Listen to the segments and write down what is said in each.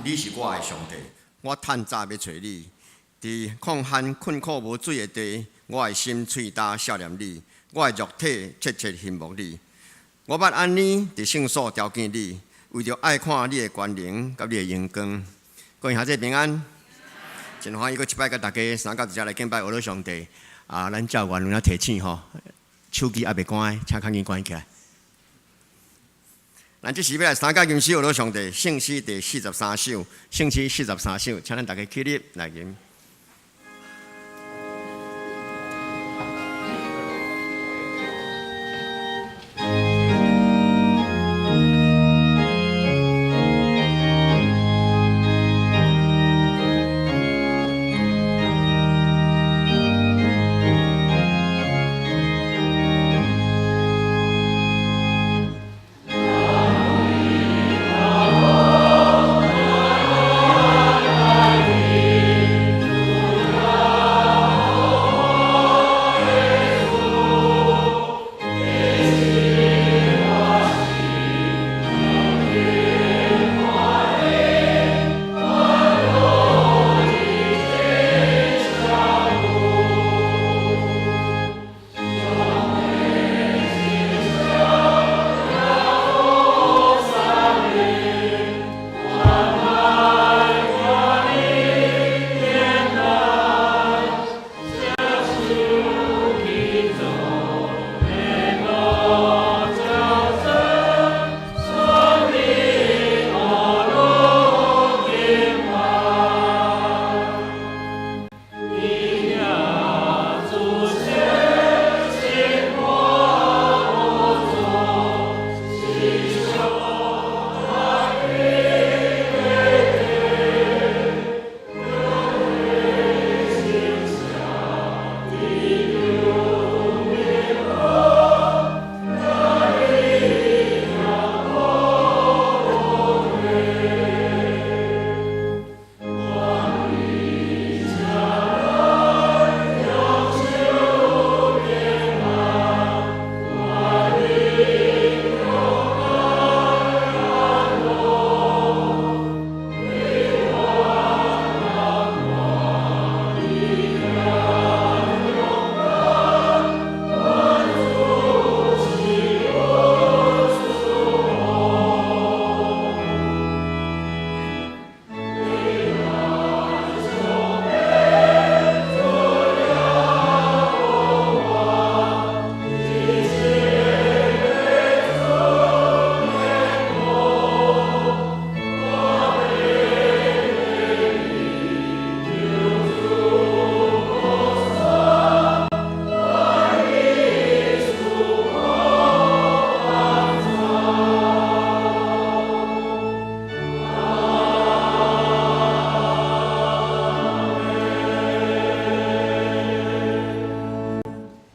你是我的上帝。我趁早欲揣你，佇曠旱困苦無水的地，我的心喙焦想念你，我的肉體切切欣慕你。我捌按呢佇聖所朝見你，為著愛看你的權能佮你的榮光。各位兄弟平安，真歡喜閣一擺佮大家三佮佇遮來敬拜阿羅上帝。啊，咱教員有影提醒吼，手機猶未關，請較緊關起來。咱這時欲來三佮吟詩阿羅上帝聖詩第43首，聖詩四十三首，請咱大家起立來吟。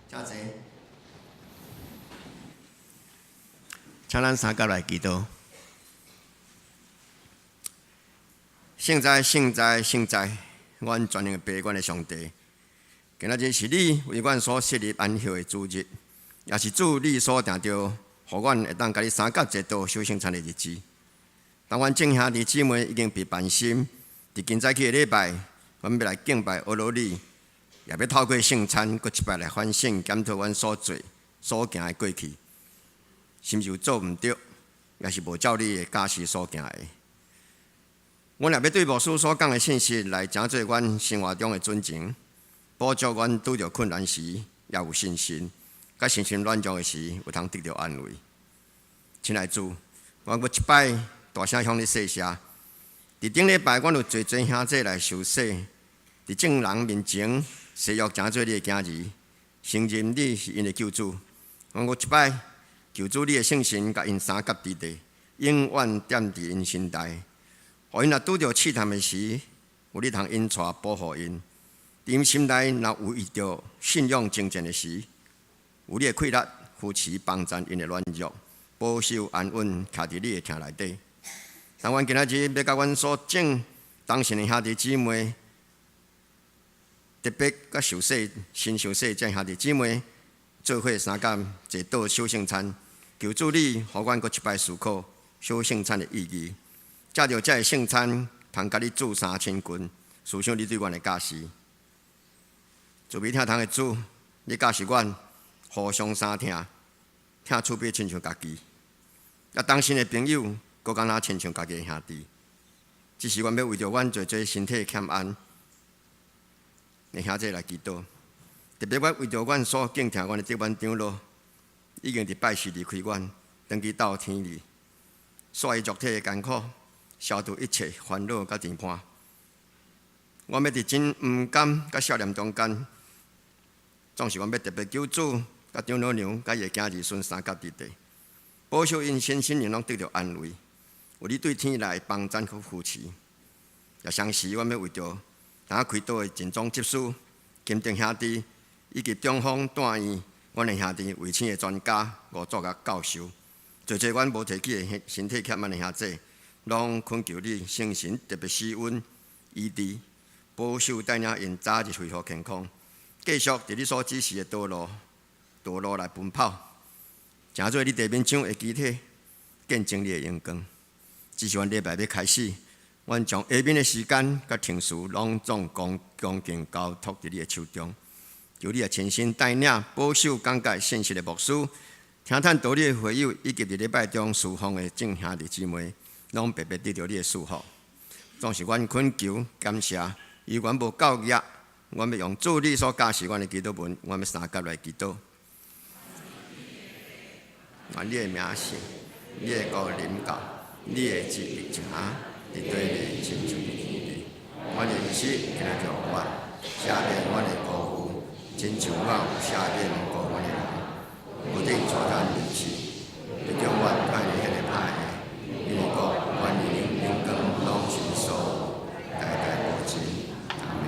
請坐。請咱三佮來祈禱。聖哉，聖哉，聖哉！阮全能的父，阮的上帝，今仔日是你為阮所設立安息的主日，也是主你所定著，予阮會當佮你三佮坐道守聖餐的日子。當阮眾兄弟姊妹已經備辦心，佇今早起的禮拜，阮欲來敬拜阿羅你，也欲透過聖餐，閣一擺來反省檢討阮所做所行的過去，是毋是有做毋著，抑是無照你的教示所行的。阮也欲對牧師所講的信息來成做阮生活中的準繩，補足阮拄著困難時也有信心，佮身心軟弱的時有通得著安慰。親愛主，阮閣一擺大聲向你說謝。佇頂禮拜，阮有濟濟兄弟來受洗，佇眾人面前誓約成做你的囝兒，承認你是𪜶的救主。阮閣一擺求主你的聖神共𪜶相佮佇地，永遠踮佇𪜶心內，予𪜶若拄著試探的時，有你通引帶保護𪜶。佇𪜶心內若有遇著信仰爭戰的時，有你的氣力扶持幫贊𪜶的軟弱，保守安穩徛佇你的疼內底。當阮今仔日欲佮阮所眾同信的兄弟姊妹，特別佮受洗新受洗這兄弟姊妹做伙相佮坐倒守聖餐，求主你予阮閣一擺思考守聖餐的意義，藉著這个聖餐，通佮你住三親近，思想你對阮的教示。慈悲疼痛的主，你教示阮互相相疼，疼厝邊親像家己。啊，同信的朋友，閣敢若親像家己的兄弟。只是阮欲為著阮濟濟身體欠安的兄弟來祈禱。特別阮為著阮所敬疼阮的德滿長老，已經佇拜四離開阮，轉去鬥天裡，煞伊肉體的艱苦，消除一切煩惱佮牽絆。阮欲佇真毋甘佮少年中間，總是阮欲特別求主佮長老娘佮伊的囝兒孫相佮佇地，保守𪜶身心靈攏得著安慰，有你對天來幫贊佮扶持。也相時，阮欲為著當開刀的鄭總執事、金定兄弟以及中風住院阮的兄弟衛生的專家吳祖學教授，濟濟阮無提起的身體欠安的兄弟，攏懇求你聖神特別施恩醫治，保守帶領𪜶早日恢復健康，繼續佇你所指示的道路來奔跑，成做你地面上的肢體，見證你的榮光。這是阮禮拜欲開始，阮將下面的時間佮程序攏總恭恭敬交託佇你的手中，求你來親身帶領、保守、講解信息的牧師，聽探道理的會友，以及佇禮拜中侍奉的眾兄弟姊妹，攏白白得著你的祝福。總是阮懇求感謝，伊阮無夠額，阮欲用主你所教示阮的祈禱文，阮欲相佮來祈禱。願你的名聖，你的國臨到，你的旨意行，佇地裡親像佇天裡。阮的飲食今仔日予阮，赦免阮的過誤，親像阮有赦免過阮的人。毋准帶咱入試，別將阮帶離彼个歹的，因為國、權能、榮光攏是你所有，代代無盡。阿們。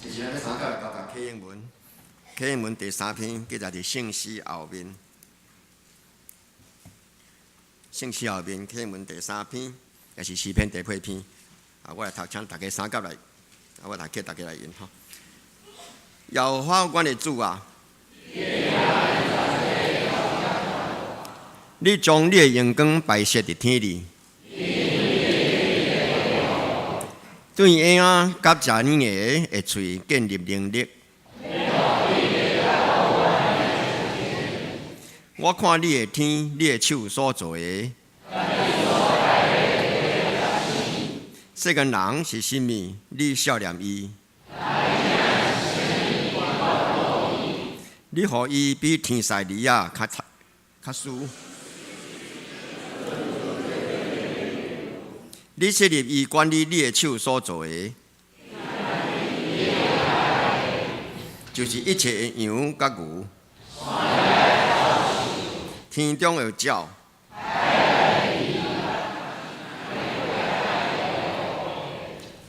這是咱欲相佮來讀讀啟應文，啟應文第三篇記載佇聖詩後面。聖詩後面啟應文第三篇，也是詩篇第八篇。啊，我來讀，請大家相佮來，啊，我讀叫大家來吟吼。耶和華阮的主啊，你將你的榮光擺設佇天裡，對嬰仔佮食奶的喙建立能力。我看你的天，你的手所造的，世間人是啥物？你惜念伊？你予伊比天使兒仔較較輸。你設立伊管理你的手所造的，就是一切的羊佮牛，天中的鳥，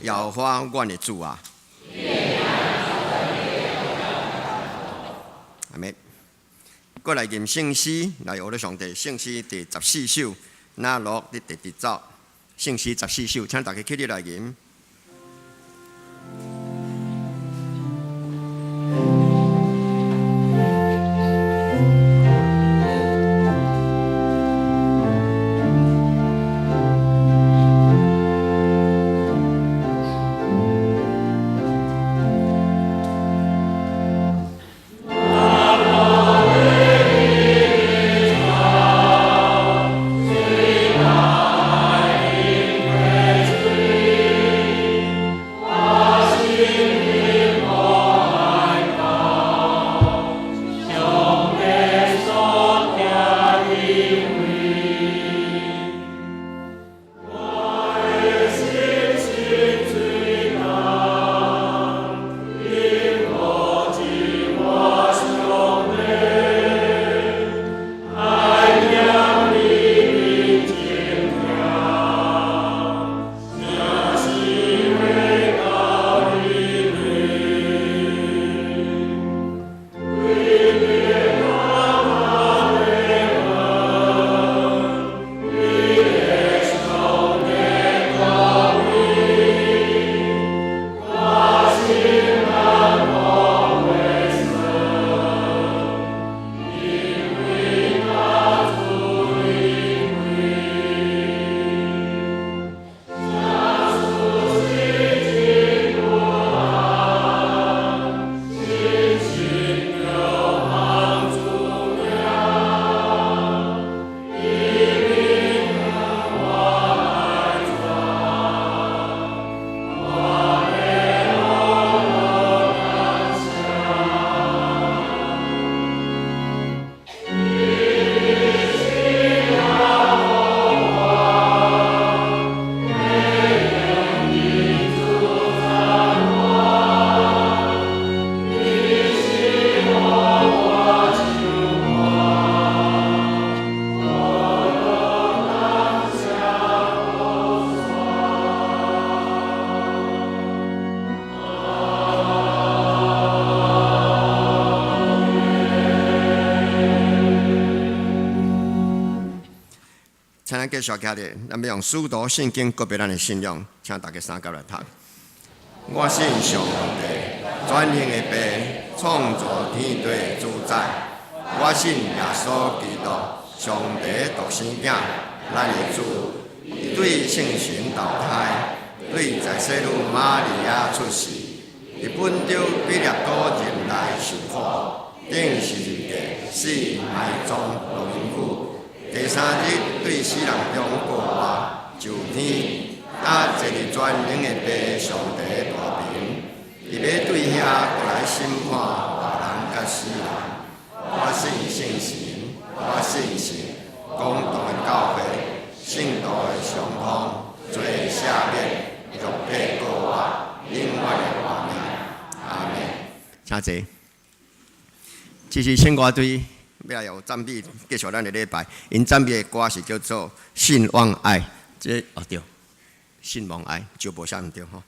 耶和華阮的主啊！阿們。過來吟聖詩，來學咧上帝聖詩第14首，那樂佇直直走。聖詩十四首，請大家起立來吟。請咱繼續徛咧，咱欲用使徒信經告白咱的信仰，請大家三佮來讀。我信上帝，全能的父，創造天地的主宰。我信耶穌基督，上帝獨生囝，咱的主，伊對聖神投胎，對在洗女瑪利亞出世，佇本丟彼拉多忍耐受苦，釘十字架，死埋葬落陰府。第三日對死人中復活，上天，啊，坐佇全能的父上帝大爿，伊欲對遐閣來審判活人佮死人。我信聖神，我信聖公同的教會，聖徒的相通，罪赦免，肉體復活，永遠的活命。阿們。請坐。這是聖歌隊欲來用讚美結束咱的禮拜。𪜶讚美的歌是叫做《信望愛》。這哦對，信望愛就無啥毋對吼。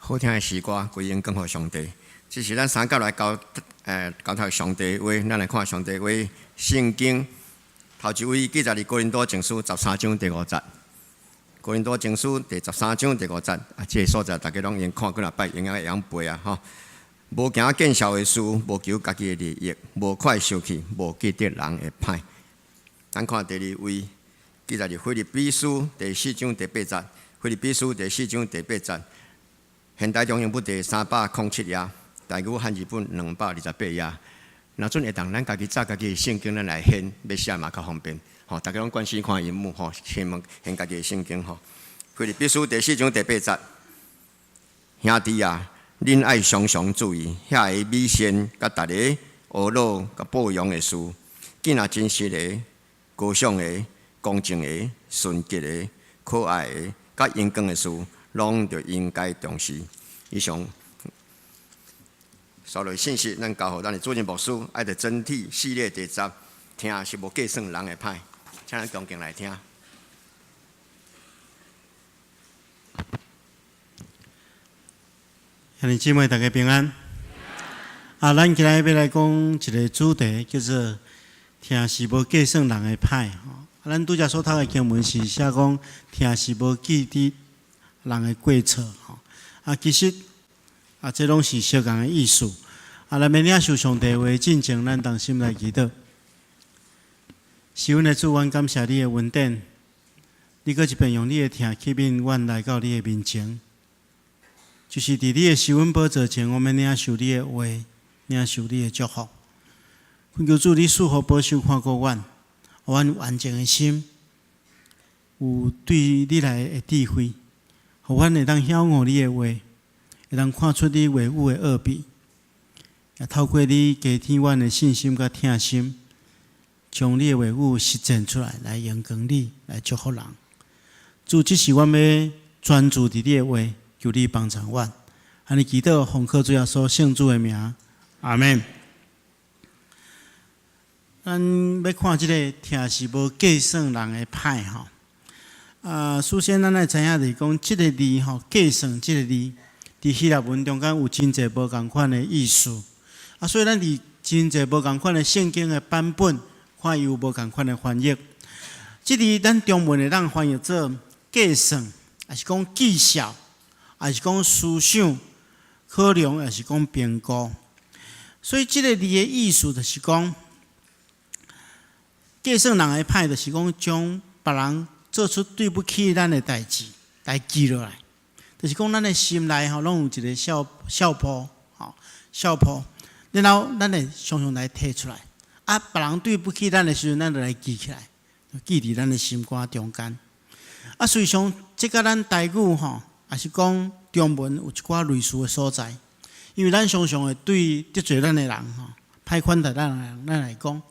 好聽的詩歌，歸榮光予上帝。這是咱三佮來交講頭上帝話，咱來看上帝話。聖經頭一位記載佇哥林多前書十三章第五節。哥林多前書第十三章第五節，啊，這个所在大家攏已經看幾若擺，應該會曉背啊，吼。無行見笑的事，無求家己的利益，無快受氣，無記得人的歹。咱看第二位，記載佇腓立比書第四章第八節。腓立比書第四章第八節，現代中英本第307頁，台語漢字本228頁。若準會當，咱家己紮家己的聖經，咱來掀，欲寫嘛較方便。吼，大家攏關心看螢幕吼，先問掀家己的聖經吼。腓立比書第四章第八節，兄弟啊，恁愛常常注意遐个美善、佮逐个呵咾、佮褒揚的事，見若真實的、高尚的、公正的、純潔的、可愛的、佮榮光的事，攏著應該重視。以上。紲落信息，咱交予咱的主任牧師，愛的真諦系列第十，疼是無計算人的歹，請咱恭敬來聽。兄弟姊妹，大家平安。啊，咱今日欲來講一个主題，叫做疼是無計算人的歹。吼，啊，咱拄才所讀的經文是寫講疼是無記得人的過錯。吼，啊，其實啊，這攏是相仝的意思。啊，咱欲領受上帝話進前，咱同心來祈禱。是阮的主，阮感謝你的恩典，你閣一遍用你的疼吸引阮來到你的面前，就是佇你的施恩寶座前，我們領受你的話，領受你的祝福。懇求主，你賜福保守看顧阮，予阮有安靜的心，有對你來的智慧，予阮會當曉悟你的話，會當看出你話語的奧秘，也透過你加添阮的信心佮疼心，將你的話語實踐出來，來榮光你，來祝福人。主，這是阮欲專注佇你的話，求你幫助阮。按呢祈禱，奉靠主耶穌聖子的名，阿們。咱欲看這个疼是無計算人的歹吼。啊，首先咱愛知影就是講，這个字吼，計算這个字，佇希臘文中間有真濟無仝款的意思。啊，所以咱佇真濟無仝款的聖經的版本，看伊有無仝款的翻譯。這字咱中文會當翻譯做計算，抑是講計數，抑是講思想、考量，抑是講評估。所以這个字的意思就是講，計算人的歹，就是講將別人做出對不起咱的代誌來記落來，就是講咱的心內吼攏有一个笑笑破，吼笑破，然後咱會常常來提出來。啊，別人對不起咱的時陣，咱就來記起來，記佇咱的心肝中間。啊，事實上，這佮咱台語吼，抑是講中文有一寡類似的所在，因為咱常常會對得罪咱的人吼，歹款待咱的人，咱來講，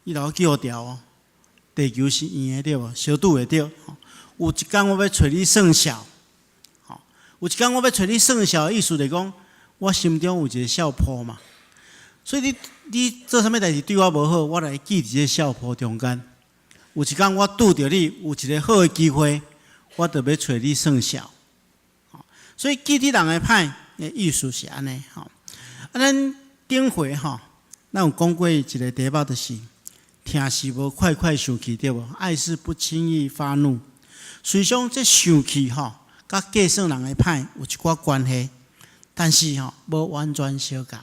你若叫牢哦，地球是圓的對無？相拄會著。有一工我欲揣你算數，吼，有一工我欲揣你算數的意思就是講，我心中有一个數簿嘛。所以你你做啥物代誌對我無好，我來記佇這數簿中間。有一工我拄著你，有一个好的機會，我就欲揣你算數。所以記得人的歹的意思是按呢吼。啊，咱頂回吼，咱有講過一个題目，就是疼是無快快生氣對無？愛是不輕易發怒。實際上，這生氣吼，佮計算人的歹有一寡關係，但是吼無完全相仝。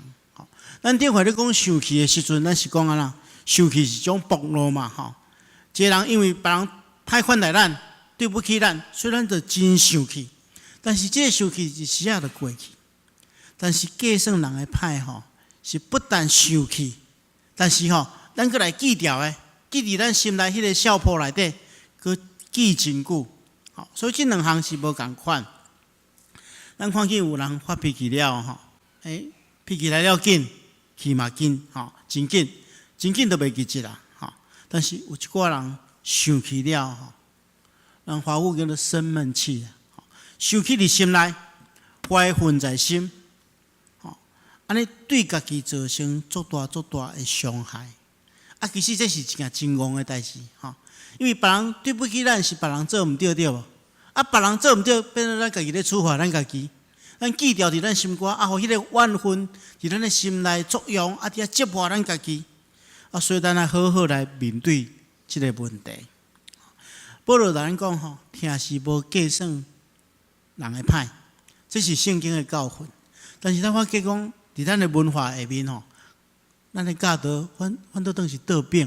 咱頂回咧講生氣的時陣，咱是講按怎？生氣是一種暴怒嘛吼。一个人因為別人歹款待咱，對不起咱，所以咱就真生氣。但是這个生氣一時仔就過去。但是計算人的歹吼，是不但生氣，但是吼，咱閣來記牢的，記佇咱心內彼个數簿內底，閣記真久。吼，所以這兩項是無仝款。咱看見有人發脾氣了吼，欸，脾氣來了緊，去嘛緊，吼，真緊，真緊就袂記得啦，吼。但是有一寡人生氣了吼，咱華語叫做生悶氣，生氣佇心內，懷恨在心，吼，按呢對家己造成足大足大的傷害。啊，其實這是一件真戇的代誌，吼，因為別人對不起咱，是別人做毋對，對無？啊，別人做毋對，變做咱家己咧處罰咱家己，咱記牢佇咱心肝，啊，予彼个怨恨佇咱的心內作用，啊，佇遐折磨咱家己。啊，所以咱愛好好來面對這个問題。保羅共咱講吼，疼是無計算人的歹，這是聖經的教訓。但是咱發覺講，佇咱的文化下面吼，咱的教導反反倒當是倒反，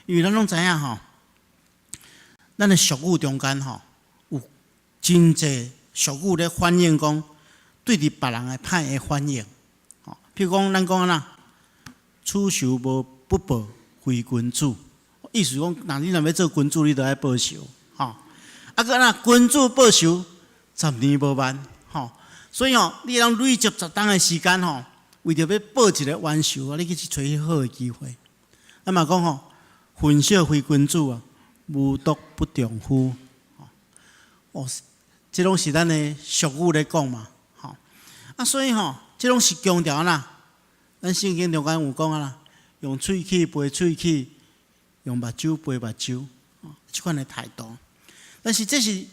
因為咱攏知影吼，咱的俗語中間吼，有真濟俗語咧反映講對佇別人的歹的反應。吼，譬如講，咱講按怎，此仇無不報非君子，意思講，若你若欲做君子，你就愛報仇，吼。啊，閣按怎，君子報仇，十年無晚，吼。所以吼，你通累積10冬的時間吼，為著欲報一个冤仇啊，你去揣彼好的機會。啊嘛講吼，混少非君子啊，無毒不丈夫。哦，這攏是咱的俗語咧講嘛，吼。啊，所以吼，這攏是強調按怎，咱聖經中間有講按怎，用喙齒賠喙齒，用目睭賠目睭，這款的態度。但是這是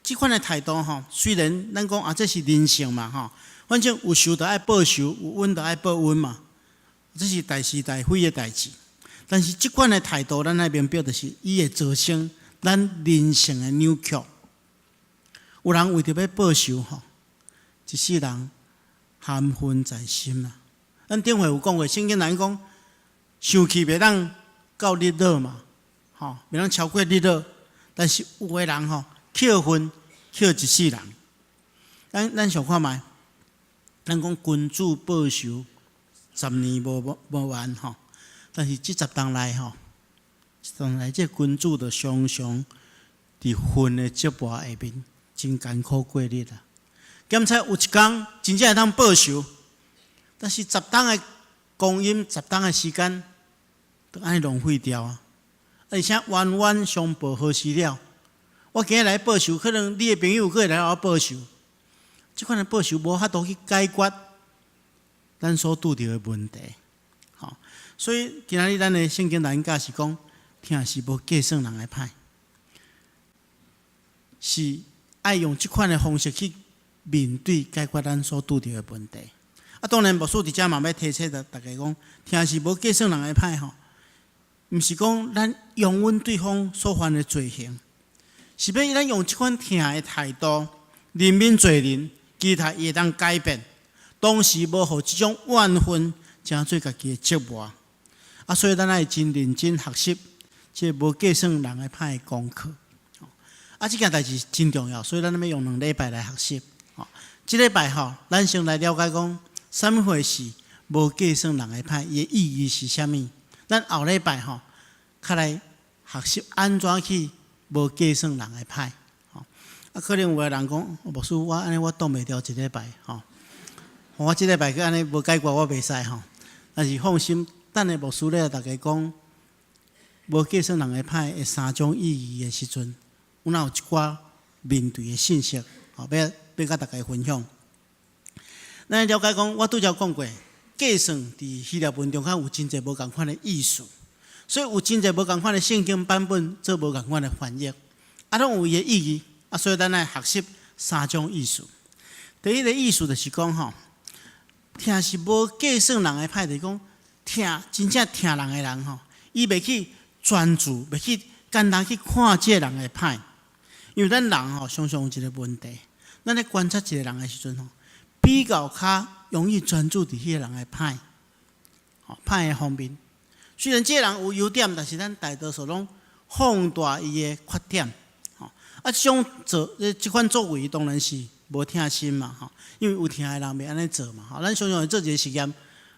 這款的態度吼，雖然咱講啊，這是人性嘛，吼，反正有仇就愛報仇，有恩就愛報恩嘛，這是大是大非的代誌。但是這款的態度，咱愛明白，就是伊會造成咱人性的扭曲。有人為著欲報仇吼，一世人含恨在心啦。咱頂回有講過，聖經內講，生氣袂當到日落嘛，吼，袂當超過日落。但是有的人吼，抾恨抾一世人。咱想看覓？咱講君子報仇，十年無晚吼。但是這十冬內吼，十冬內這君子就常常佇恨的折磨下面，真艱苦過日啊。兼且有一工真正會當報仇，但是十冬的光陰，十冬的時間，都按呢浪費掉啊！而且冤冤相報何時了？我今日來報仇，可能你的朋友閣會來共我報仇。這款的報仇無法度去解決咱所拄著的問題。吼，所以今仔日咱的聖經內教是講，疼是無計算人的歹，是愛用這款的方式去面對解決咱所拄著的問題。啊，當然牧師佇遮嘛欲提醒著大家講，疼是無計算人的歹吼，毋是講咱容忍對方所犯的罪行，是欲咱用這款疼的態度，憐憫罪人，期待伊會當改變，同時無予這種怨恨成做家己的折磨。啊，所以咱愛真認真學習這無計算人的歹的功課。啊，這件代誌真重要，所以咱欲用2禮拜來學習。吼，這禮拜吼，咱先來了解講，啥物貨是無計算人的歹，伊的意義是啥物？咱後禮拜吼，較來學習按怎去無計算人的歹。吼，啊，可能有的人講，牧師，我按呢我擋袂牢一禮拜，吼，我這禮拜閣按呢無解決，我袂使吼。但是放心，等下牧師咧逐家講無計算人的歹的三種意義的時陣，阮也有一寡面對的信息，吼，欲欲共大家分享。咱了解講，我拄才講過，計算佇希臘文中間有真濟無仝款的意思，所以有真濟無仝款的聖經版本做無仝款的翻譯，啊，攏有伊的意義，啊，所以咱愛學習三種意思。第一个意思就是講吼，疼是無計算人的歹，就是講疼真正疼人的人吼，伊袂去專注，袂去簡單去看這个人的歹，因為咱人吼常常有一个問題，咱咧觀察一个人的時陣吼，比較較容易專注佇彼个人的歹，吼歹的方面。雖然這个人有優點，但是咱大多數攏放大伊的缺點，吼啊，這種做這款作為當然是無疼心嘛，吼，因為有疼的人袂按呢做嘛，吼。咱常常會做一個實驗，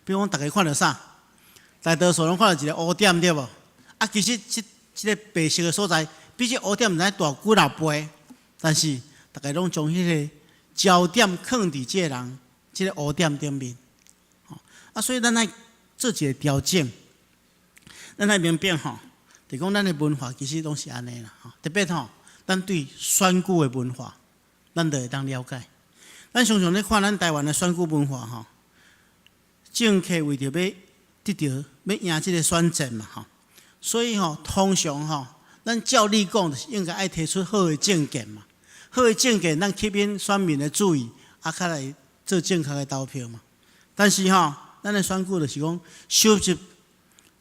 比如講，逐家看著啥？大多數攏看著一个烏點對無？啊，其實這這个白色的所在，比這烏點毋知大幾若倍，但是逐家攏將彼個焦點囥佇這个人這个烏點頂面，吼啊，所以咱愛做一个調整，咱愛明白吼，就講咱的文化其實攏是按呢啦，吼，特別吼，咱對選舉的文化，咱就會當了解。咱常常咧看咱台灣的選舉文化吼，政客為著欲得著欲贏這个選戰嘛吼，所以吼，通常吼，咱照理講，就是應該愛提出好的政見嘛，好的政見，咱吸引選民的注意，啊，較來做正確的投票嘛。但是吼，咱的選舉就是講收集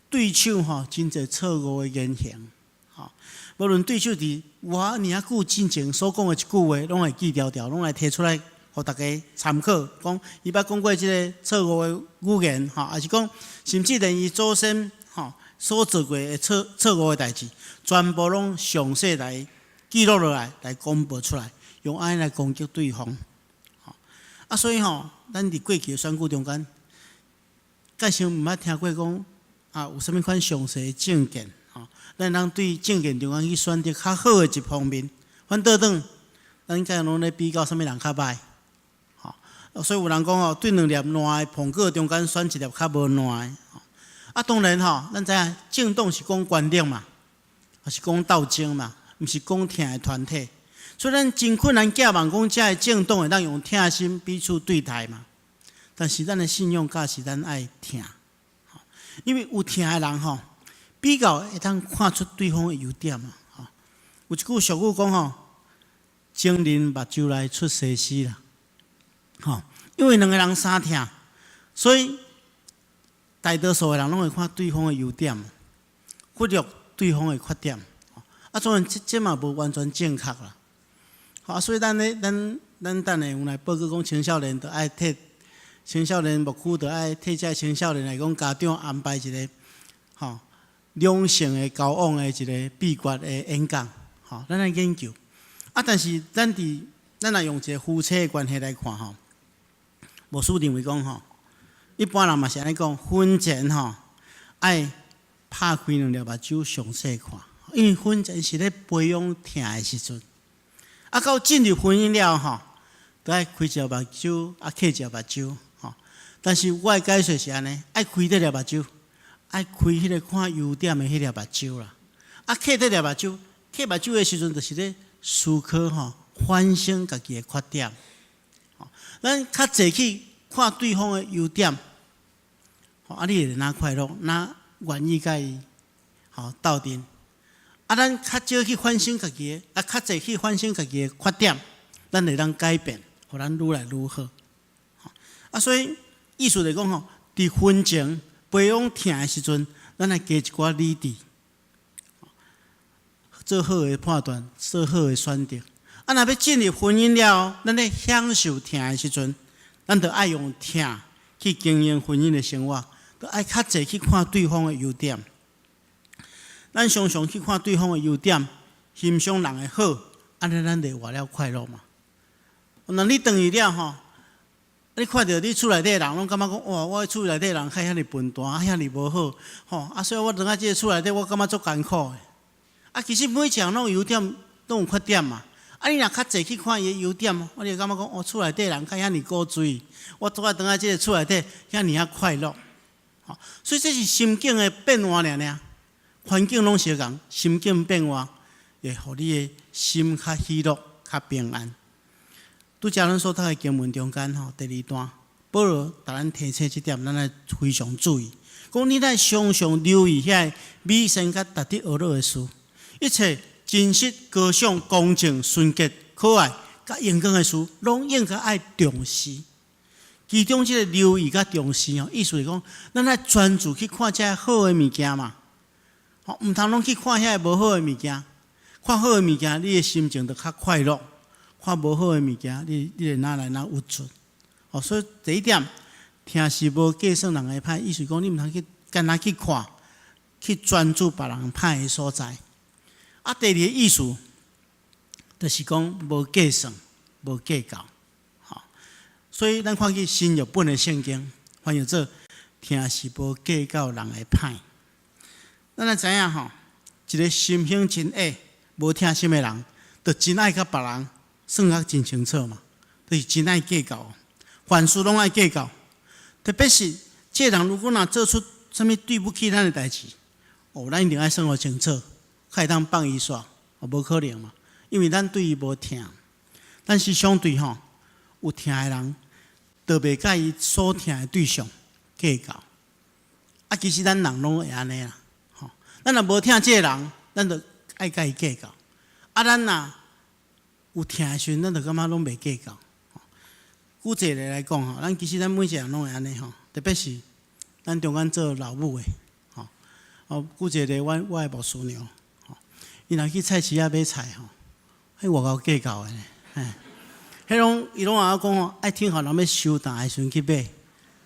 對手吼真濟錯誤的言行，吼，無論對手佇偌爾仔久進前所講的一句話，攏會記牢牢，攏會提出來，予大家參考，講伊捌講過這个錯誤的語言，吼，抑是講甚至連伊祖先吼所做過的錯誤的代誌，全部攏詳細來記錄落來，來公布出來，用按呢來攻擊對方。啊，所以吼，咱佇過去的選舉中間，蓋想毋捌聽過講啊，有啥物款詳細的政見，吼，咱通對政見中間去選擇較好的一方面。反倒轉，咱蓋攏咧比較啥物人較䆀。所以有人講吼，對兩粒爛的蘋果中間選一粒較無爛的。啊，當然吼，咱知影政黨是講權力嘛，抑是講鬥爭嘛，毋是講疼的團體。所以咱真困難寄望講，遮的政黨會當用疼心彼此對待嘛。但是咱的信仰教示咱愛疼，因為有疼的人吼，比較會當看出對方的優點嘛。有一句俗語講吼，情人目睭內出西施啦。吼，因為兩個人相疼，所以大多數的人攏會看對方的優點，忽略對方的缺點。啊，當然這嘛無完全正確啦。好，所以咱咧，咱等下有來報告講，青少年著愛替青少年牧區，著愛替這青少年來講，家長安排一个吼兩性的交往的一个秘訣的演講。吼，咱來研究。啊，但是咱若用一个夫妻的關係來看吼，牧師認為講吼，一般人嘛是按呢講，婚前吼愛拍開兩粒目睭詳細看，因為婚前是咧培養疼的時陣。啊，到進入婚姻了吼，著愛開一粒目睭，啊，閉一粒目睭吼。但是我的解說是按呢，愛開這粒目睭，愛開彼个看優點的彼粒目睭啦。啊，閉這粒目睭，閉目睭的時陣，就是咧思考吼，反省家己的缺點。咱較濟去看對方的優點，啊，你會若快樂，若願意共伊吼鬥陣。啊，咱較少去反省家己的，啊，較濟去反省家己的缺點，咱會當改變，予咱愈來愈好。啊，所以意思來講吼，佇婚前培養疼的時陣，咱愛加一寡理智，做好的判斷，做好的選擇。啊，若欲進入婚姻了後，咱咧享受疼的時陣，咱就愛用疼去經營婚姻的生活，就愛較濟去看對方的優點。咱常常去看對方的優點，欣賞人的好，按呢咱就會活了快樂嘛。若你轉去了吼，你看著你厝內底人攏感覺講，哇，我厝內底人較遐爾笨蛋，遐爾無好，吼啊，所以我轉來這个厝內底，我感覺足艱苦的。啊，其實每一項攏有優點，攏有缺點嘛。啊，你若較濟去看伊的優點，我就感覺講，哦，厝內底人較遐爾古錐，我拄愛轉來這个厝內底遐爾仔快樂。吼，所以這是心境的變化爾爾。環境攏相仝，心境變化會予你的心較喜樂、較平安。拄才咱所讀的經文中間吼，第二段，保羅共咱提醒這點，咱愛非常注意。講你愛常常留意遐美善佮值得學樂的事，一切真實、高尚、公正、純潔、可愛、佮勇敢的事，攏應該愛重視。其中這个留意佮重視吼，意思是講，咱愛專注去看這好的物件嘛。吼，毋通攏去看遐個無好的物件。看好的物件，你的心情就較快樂；看無好的物件，你會哪來哪鬱卒。哦，所以第一點，疼是無計算人的歹，意思講你毋通去干焦去看，去專注別人歹的所在。啊，第二个意思，就是講無計算、無計較。吼，所以咱看見新譯本的聖經，翻譯做疼是無計較人的歹。咱來知影吼，一个心胸真狹、無疼心的人，就真愛共別人算甲真清楚嘛，就是真愛計較，凡事攏愛計較。特別是這個人如果若做出啥物對不起咱的代誌，哦，咱一定愛算予清楚，才會當放伊煞，哦，無可能嘛，因為咱對伊無疼。但是相對吼，有疼的人，就袂佮伊所疼的對象計較。啊，其實咱人攏會按呢啦。咱若無疼這个人，咱就愛佮伊計較。啊，咱若有疼的時陣，咱就感覺攏袂計較。舉一個例來講吼，咱其實咱每一個人攏會按呢吼，特別是咱中間做老母的吼。哦，舉一個例，阮我的牧師娘吼，伊若去菜市仔買菜吼，彼偌𠢕計較的呢，嘿，彼攏伊攏會講吼，愛等予人欲收檔的時陣去買，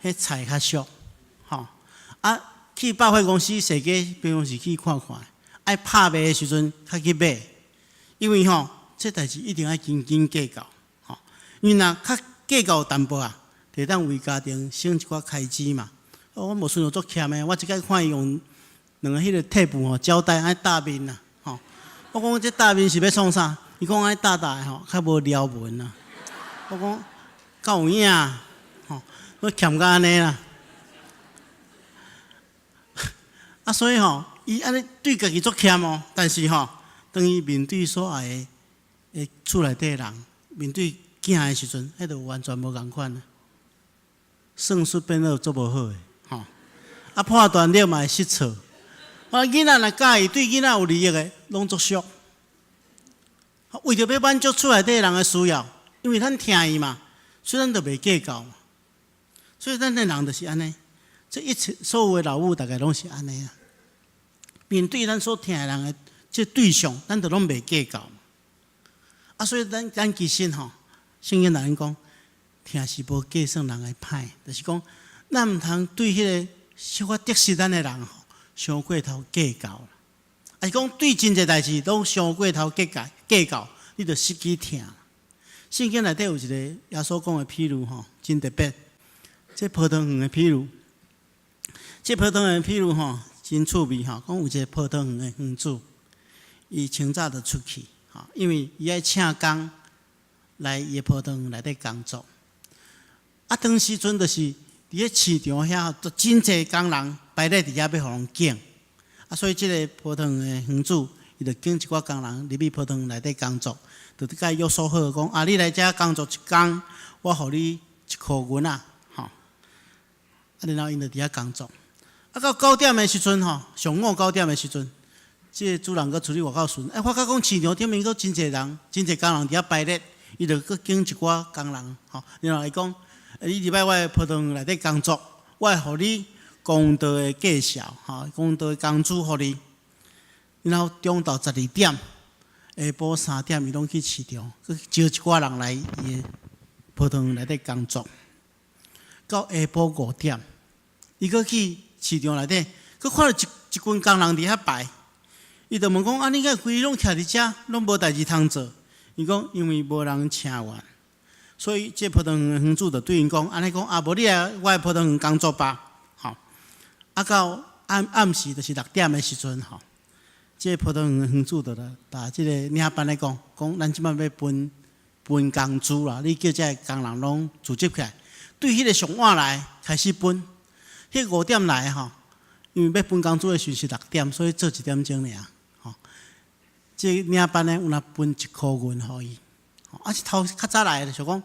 彼菜較俗，吼。啊，去百貨公司踅街，平常時去看看，愛拍賣的時陣較去買，因為吼，這代誌一定愛斤斤計較，吼。因為若較計較淡薄仔，就會當為家庭省一寡開支嘛。我牧師娘足儉的，我這擺看伊用兩個彼個貼布吼，膠帶按呢貼面啊，吼。我講這貼面是欲創啥？伊講按呢貼貼的吼，較無撩紋啊。我講敢有影，吼，我儉甲按呢啦。啊，所以吼，伊按呢對家己足儉哦，但是吼，當伊面對所愛的厝內底人，面對囝的時陣，彼就完全無仝款啊。算術變做足無好的，吼。啊，判斷力嘛會失錯。啊，囡仔若佮意對囡仔有利益的，攏足俗。為著欲滿足厝內底人的需要，因為咱疼伊嘛，所以咱就袂計較嘛。所以咱的人就是按呢，這一切所有的老母，大概攏是按呢啊。面對咱所疼的人的這對象，咱就攏袂計較。啊，所以咱其實吼，聖經內面講，疼是無計算人的歹，就是講，咱毋通對彼個小可得失咱的人吼，傷過頭計較。啊是講對真濟代誌攏傷過頭計較計較，你就失去疼。聖經內底有一個耶穌講的譬喻吼，真特別。這葡萄園的譬喻，這葡萄園的譬喻吼，真趣味吼。講有一個葡萄園的園主，伊清早就出去，吼，因為伊愛請工來伊的葡萄園內底工作。啊，當時陣就是佇咧市場遐，就真濟工人排咧佇遐欲予人揀。啊，所以這個葡萄園的園主，伊就揀一寡工人入去葡萄園內底工作，就共伊約束好講：啊，你來遮工作一工，我予你一箍銀仔，吼。啊，然後𪜶就佇遐工作。啊，到九點的時陣吼，上午九點的時陣，這個主人閣出去外口巡，欸，發覺講市場頂面閣真濟人，真濟工人佇遐排列，伊就閣揀一寡工人，吼，然後伊講：你入來我的葡萄園內底工作，我會予你公道的價數，吼，公道的工資予你。然後中晝12點，下晡3點，伊攏去市場，閣招一寡人來伊的葡萄園內底工作。到下晡5點，伊閣去市場內底，閣看到一群工人佇遐排，伊就問講：啊，你敢規日攏徛佇遮，攏無代誌通做？伊講：因為無人請我。所以這葡萄園的園主就對𪜶講：按呢講，啊，無你來我的葡萄園工作吧，吼。啊，到暗暗時就是6點的時陣，吼，這葡萄園的園主就來共這個領班的講，講咱這擺欲分分工資啦，你叫這個工人攏組織起來，對彼個上晚來開始分，彼5點來吼，因為欲分工資的時陣是六點，所以做一點鐘爾，吼。這個領班的有若分一箍銀予伊，啊是頭較早來的就講，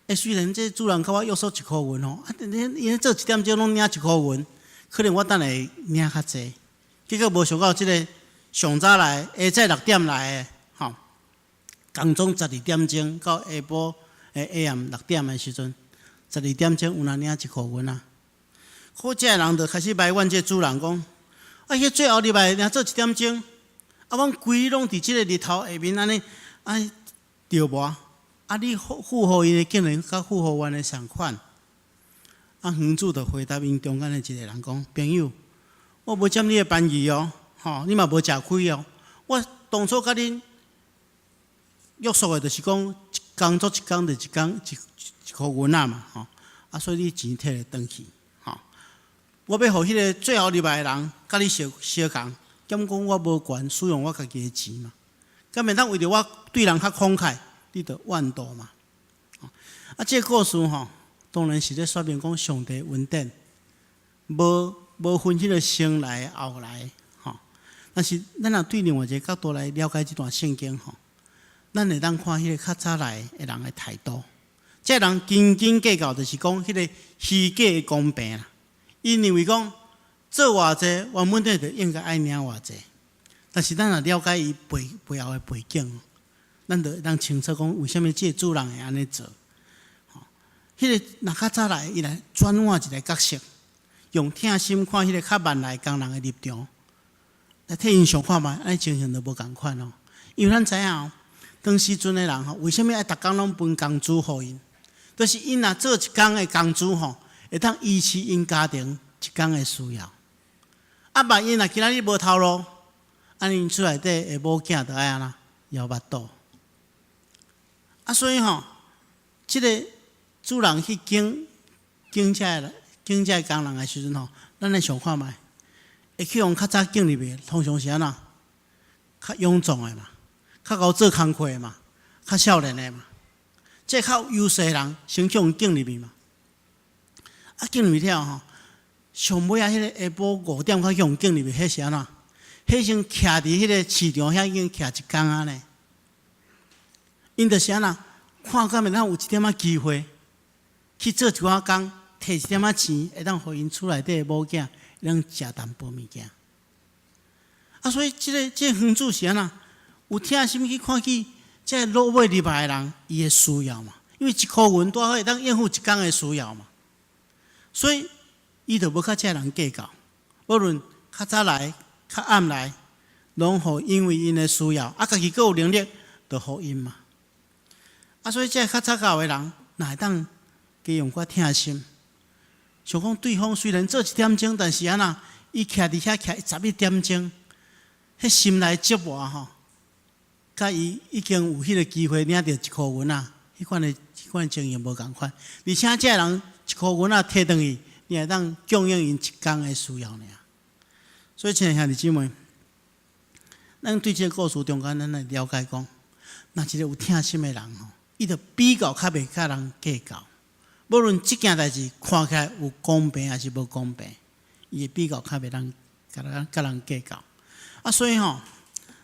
欸，雖然這主人共我約束一箍銀吼，啊，𪜶做一點鐘攏領一箍銀，可能我等下會領較濟。結果無想到這個上早來，下早六點來的，吼，工作12點鐘到下晡下暗六點的時陣，十二點鐘有若領一箍銀仔。好，這个人就開始埋怨這個主人講，啊，彼最後入來爾做一點鐘，啊，阮規日攏佇這個日頭下面按呢，按呢著無？啊，你付予𪜶的竟然佮付予阮的仝款。啊，園主就回答𪜶中間的一個人講：朋友，我無佔你的便宜哦，吼，你嘛無食虧哦。我當初共恁約束的，就是講一工做一工就一工一箍銀仔嘛，吼。啊，所以你錢提來轉去，吼。我欲予彼個最後入來的人佮你相相仝，兼講我無權使用我家己的錢嘛。敢袂當為著我對人較慷慨，你就怨妒嘛。啊，這個故事吼，當然是咧說明講上帝恩典，無分彼個先來後來，吼。但是咱若對另外一個角度來了解這段聖經吼，咱會當看彼個較早來的人的態度。這個人斤斤計較，就是講彼個虛假的公平啦。𪜶認為講做偌濟，原本就應該愛領偌濟。但是咱若了解伊背後的背景，咱就會當清楚講為啥物這個主人會按呢做。彼个若較早來，伊來轉換一个角色，用疼心看彼个較慢來工人的立場，來替𪜶想看覓，按呢情形就無仝款哦。因為咱知影哦，當時陣的人吼，為啥物愛逐工攏分工資予𪜶？就是𪜶若做一工的工資吼，會當維持𪜶家庭一工的需要。啊，萬一若今仔日無頭路，按呢𪜶厝內底的某囝就愛按怎枵腹肚。啊，所以吼，這个主人去揀揀這个工人的時陣吼，咱來想看覓，會去予較早揀入去，通常是按怎？較勇壯的嘛，較𠢕做工課的嘛，較少年的嘛，這較有優勢的人先去予揀入去嘛。啊，揀入去了吼，上尾仔彼个下晡5點才去予揀入去，彼是按怎？彼先徛佇彼个市場遐已經徛一工仔呢。𪜶就是按怎？看敢會當有一點仔機會去做一寡工，提一點仔錢，會當予𪜶厝內底的某囝會當食淡薄物件。啊，所以這個園主是按怎？有疼心去看見這个落尾入來的人，伊的需要嘛。因為一箍銀拄好會當應付一工的需要嘛。所以伊就無佮這个人計較，無論較早來、較暗來，攏予因為𪜶的需要，啊，家己閣有能力，就予𪜶嘛。啊，所以這个較早到的人，若會當加用寡疼心，想講對方雖然做一點鐘，但是按怎，伊徛佇遐徛11點鐘，彼心內折磨吼，佮伊已經有彼個機會領著一箍銀仔，彼款的情形無仝款。而且這个人一箍銀仔提轉去，你會當供應𪜶一工的需要爾。所以，親愛兄弟姊妹，咱對這个故事中間，咱來了解講，若一個有疼心的人吼，伊就比較較袂佮人計較，無論這件代誌看起來有公平抑是無公平，伊會比較較袂人佮人計較。啊，所以吼，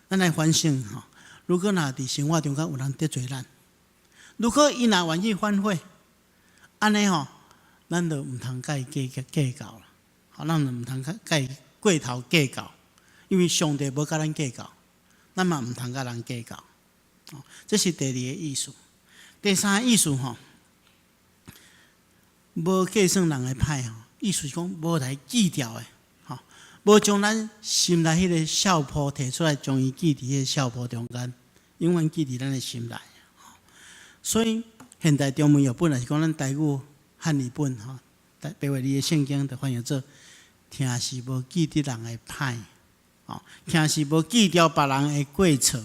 咱來反省吼，如果若佇生活中間有人得罪咱，如果伊若願意反悔，按呢吼，咱就毋通佮伊計較啦。好，咱就毋通佮伊過頭計較，因為上帝無佮咱計較，咱嘛毋通佮人計較。這是第二個意思。第三個意思吼，無計算人的歹吼，意思是講無來記牢的，吼，無將咱心內彼个數簿提出來，將伊記佇彼个數簿中間，永遠記佇咱的心內。所以現代中文譯本，抑是講咱台語漢譯本吼，白話字的聖經就翻譯做：疼是無記得人的歹，吼，疼是無記牢別人的過錯。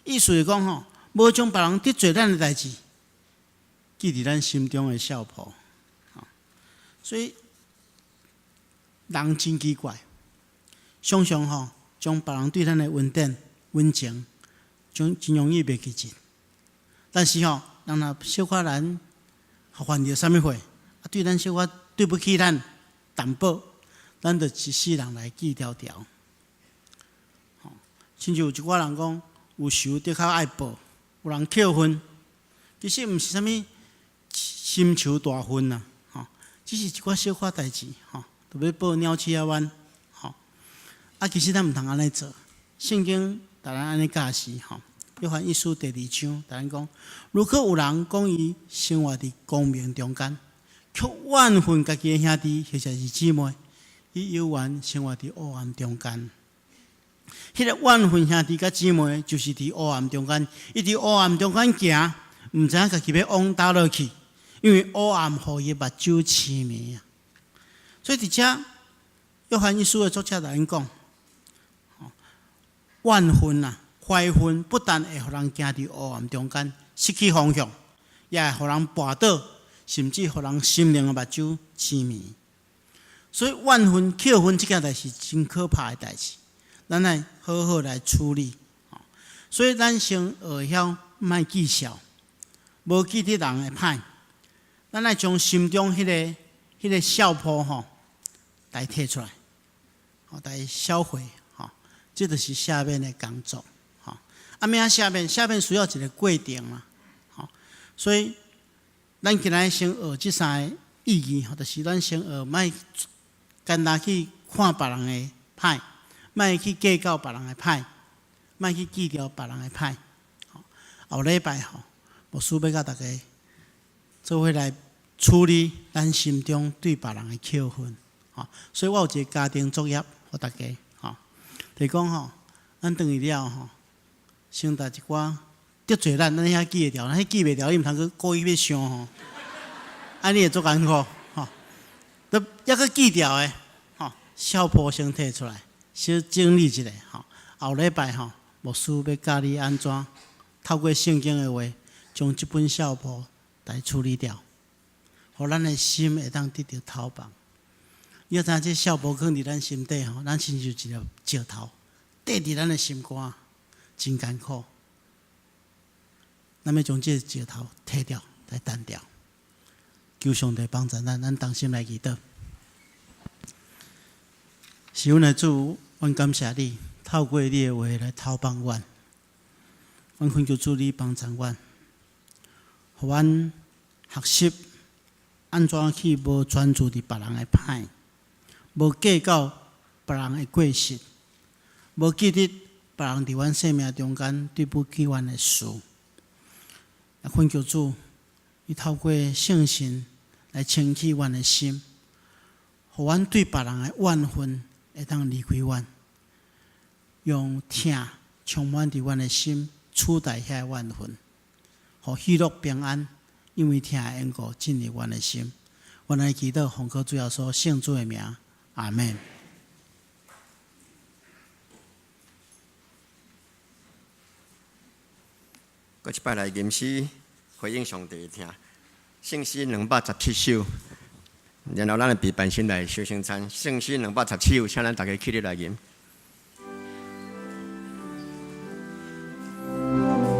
意思是講吼，無將別人得罪咱的代誌記佇咱心中的數簿。所以人真奇怪，常常吼將別人對咱的恩典、溫情，將真容易袂記得。但是吼，人若小可咱犯著啥物過，啊對咱小可對不起咱淡薄，咱就一世人來記牢牢。吼，親像有一寡人講，有仇的確愛報，有人扣分，其實毋是啥物深仇大恨啊，吼，只是一寡小可代誌，吼，就欲報鳥鼠仔灣，吼，啊，其實咱毋通按呢做，聖經逐咱按呢教示，吼。約翰一書第二章，逐咱講，如果有人講伊生活佇光明中間，卻怨恨家己的兄弟或者是姊妹，伊猶原生活佇黑暗中間。彼个怨恨兄弟佮姊妹，就是佇黑暗中間，伊佇黑暗中間行，毋知影家己欲往佗落去，因為黑暗予伊目睭痴迷啊。所以佇遮，約翰一書的作者來講，怨恨啊，懷恨不但會予人行佇黑暗中間失去方向，也會予人跋倒，甚至予人心靈的目睭痴迷。所以怨恨、扣分這件代誌真可怕的代誌，咱愛好好來處理。所以咱先學曉莫記數，無記得人的歹，咱愛將心中彼個數簿吼來提出來，吼來銷毀，吼，這就是赦免的工作。啊，欲按怎赦免？赦免需要一個過程啦，吼。所以，咱今仔先學這三個意義，吼，就是咱先學莫簡單去看別人的歹，莫去計較別人的歹，莫去記牢別人的歹。後禮拜吼，牧師欲佮大家做伙來處理咱心中對別人的扣分。吼，所以我有一個家庭作業，予大家，吼，就是講吼，咱轉去了吼，先帶一寡得罪咱，咱遐記會牢，咱彼記袂牢，你毋通閣故意欲想吼，按呢會足艱苦，吼，都猶閣記牢的，吼，相簿先提出來，小整理一下，吼，後禮拜吼，牧師欲教你按怎透過聖經的話，將這本相簿來處理掉，予咱的心會當得著透放。你知影這相簿囥佇咱心底吼，咱親像一粒石頭，綴佇咱的心肝，真艱苦。咱欲將這個石頭提掉，來擲掉。求上帝幫助咱，咱同心來祈禱。是阮的主，阮感謝你，透過你的話來透放阮。阮懇求主你幫助阮，予阮學習按怎去無專注佇別人的歹，無計較別人的過失，無記得別人佇阮生命中間對不起阮的事。也懇求主，你透過聖神來清洗阮的心，予阮對別人的怨恨會當離開阮，用疼充滿佇阮的心，取代遐個怨恨，予喜樂平安，因為疼的緣故進入阮的心。阮來祈禱，奉靠主耶穌聖子的名，阿們。閣一擺來吟詩回應上帝的疼，聖詩217首，然後咱來備辦先來小聖餐。聖詩兩百十七首，請咱逐家起立來吟。請坐。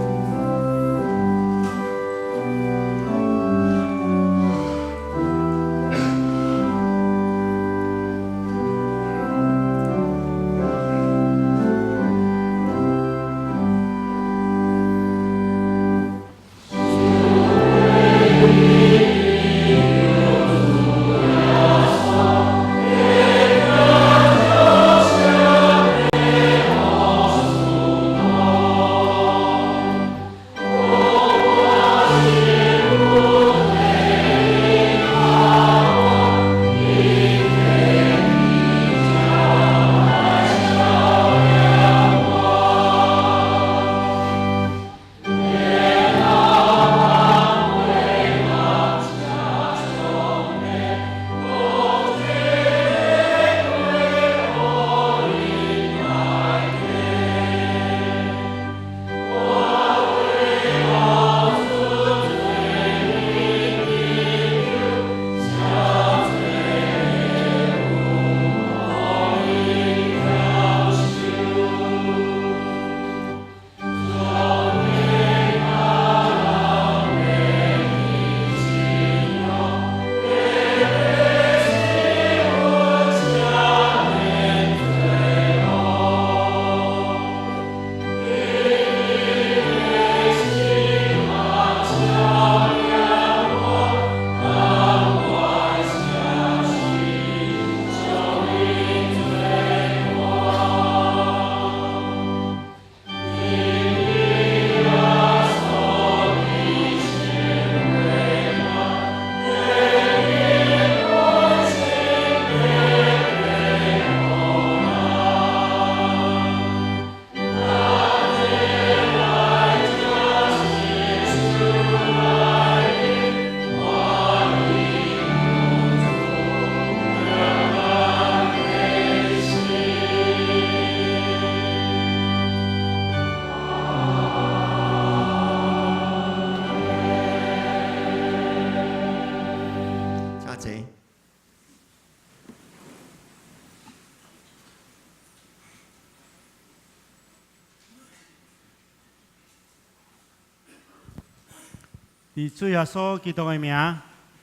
佇主耶穌基督的名，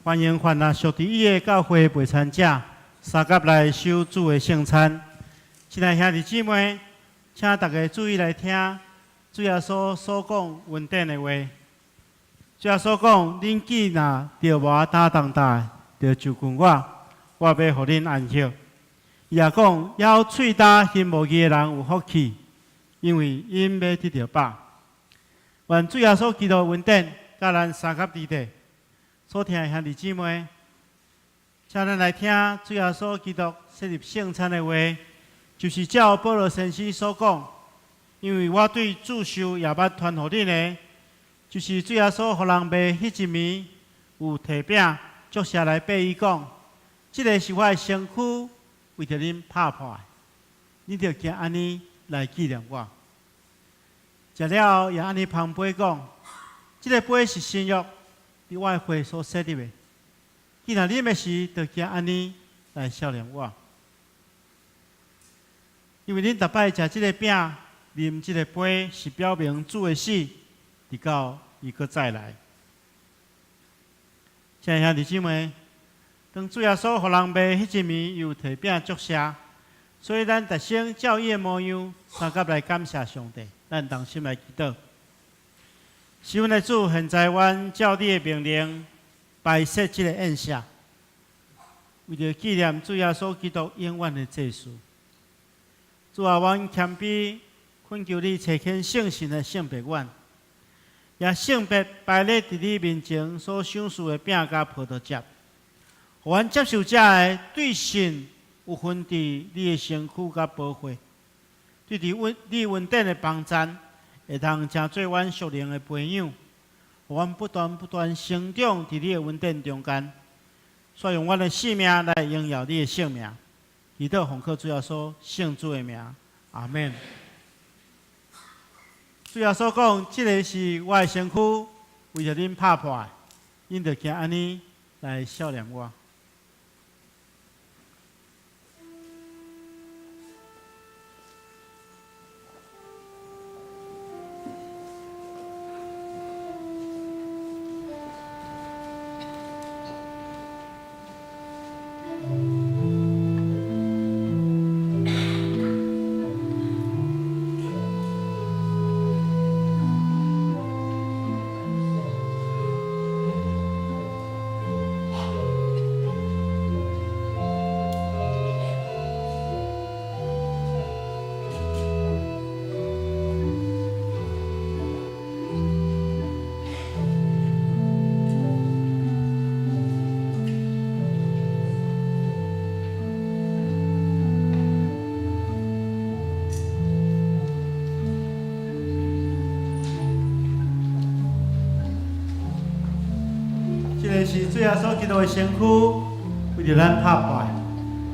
歡迎凡若屬佇伊的教會陪餐者，相佮來守主的聖餐。親愛兄弟姊妹，請大家注意來聽主耶穌所講恩典的話。主耶穌講：恁既若著無擔重擔，就就近我，我欲予恁安息。伊也講：枵喙焦心無義的人有福氣，因為𪜶欲得著飽。願主耶穌基督的恩典，佮咱相佮佇底，所疼的兄弟姊妹，請咱來聽主耶穌基督設立聖餐的話，就是照保羅先生所講，因為我對主受也捌傳予恁的，就是主耶穌予人賣彼一暝，有提餅祝謝來擘伊講：這个是我的身軀，為著恁拍破的，恁著行按呢來紀念我。食了後也按呢捧杯講：這个杯是新約，佇我的血所設立的。既然啉的時，就行按呢來數念我。因為恁逐擺食這个餅、啉這个杯，是表明主的死，直到伊閣再來。親愛兄弟姊妹，當主耶穌予人賣彼一暝，又提餅祝謝，所以咱特先照伊的模樣，相佮來感謝上帝。咱同心來祈禱。是阮的主，現在阮照你的命令擺設這个宴席，為著紀念主耶穌基督永遠的祭司。主啊，阮謙卑懇求你差遣聖神來聖別阮，也聖別擺列佇你面前所賞賜的餅佮葡萄汁，予阮接受者的對信有份佇你的身軀佮寶血，對佇阮你恩典的幫贊，會通成做阮屬靈的培養，予阮不斷不斷成長佇你的恩典中間，煞用阮的性命來榮耀你的聖名。祈禱奉靠主耶穌聖子的名，阿們。主耶穌講：這个是我的身軀，為著恁拍破的，恁著行按呢來數念我。這个是主耶穌基督的身軀，為著咱拍破的。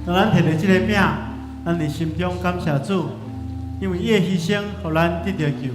當咱提著這个餅，咱佇心中感謝主，因為伊的犧牲，予咱得著救。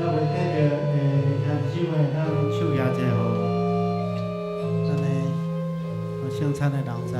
猶未得著的兄弟姊妹，咱手舉者予咱的聖餐的人知。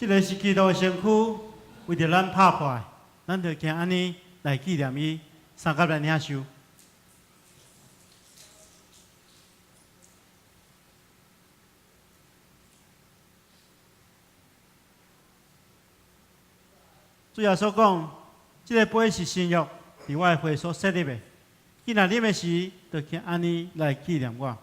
這个是基督的身軀，為著咱拍破的，咱就行按呢來紀念伊，相佮來領受。主耶穌講，這个杯是新約，佇我的血所設立的。你若啉的時，就行按呢來紀念我。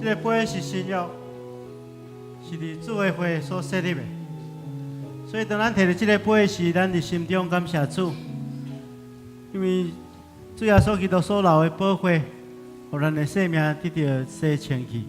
這個杯是新約，是佇主的血所設立的。所以當咱提著這個杯時，咱佇心中感謝主，因為主耶穌基督所流的寶血，予咱的生命得著洗清去。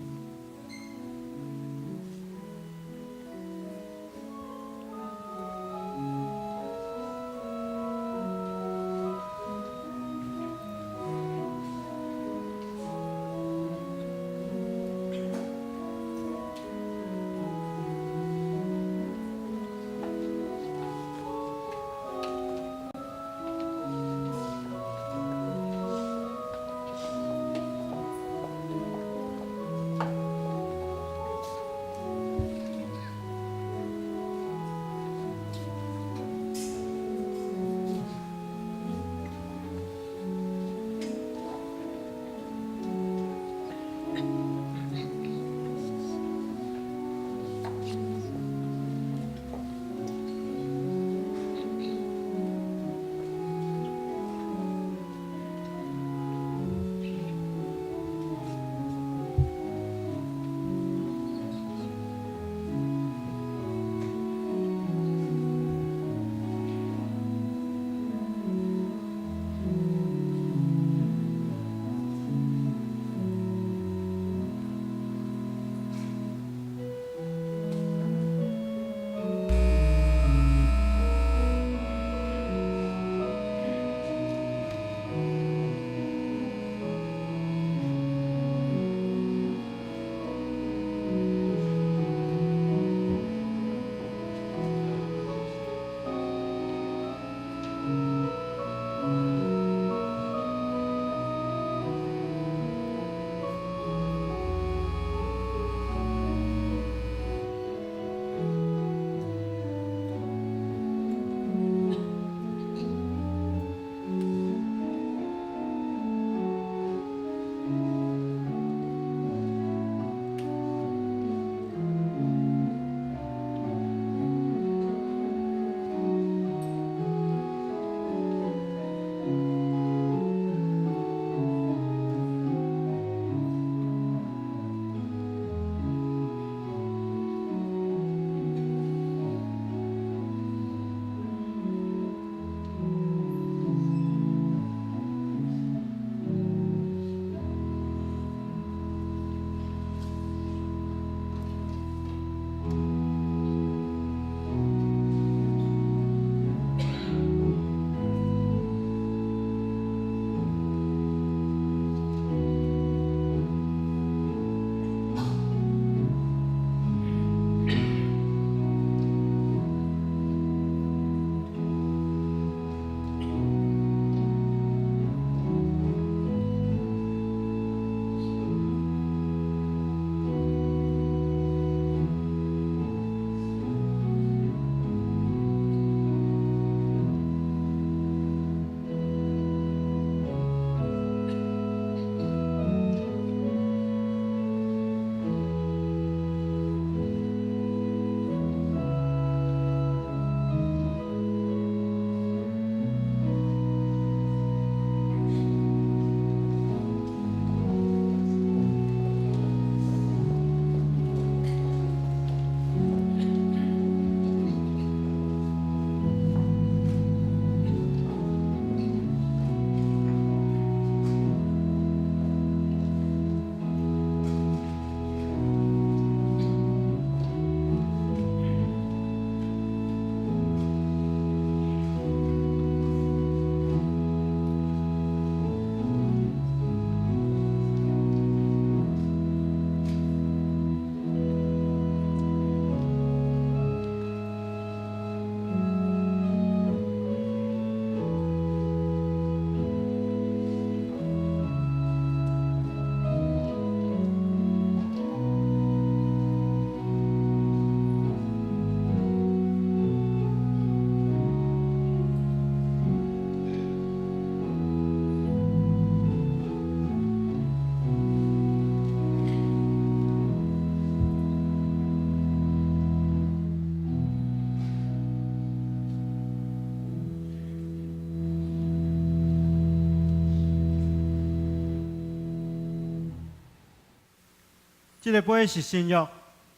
這个杯是新約，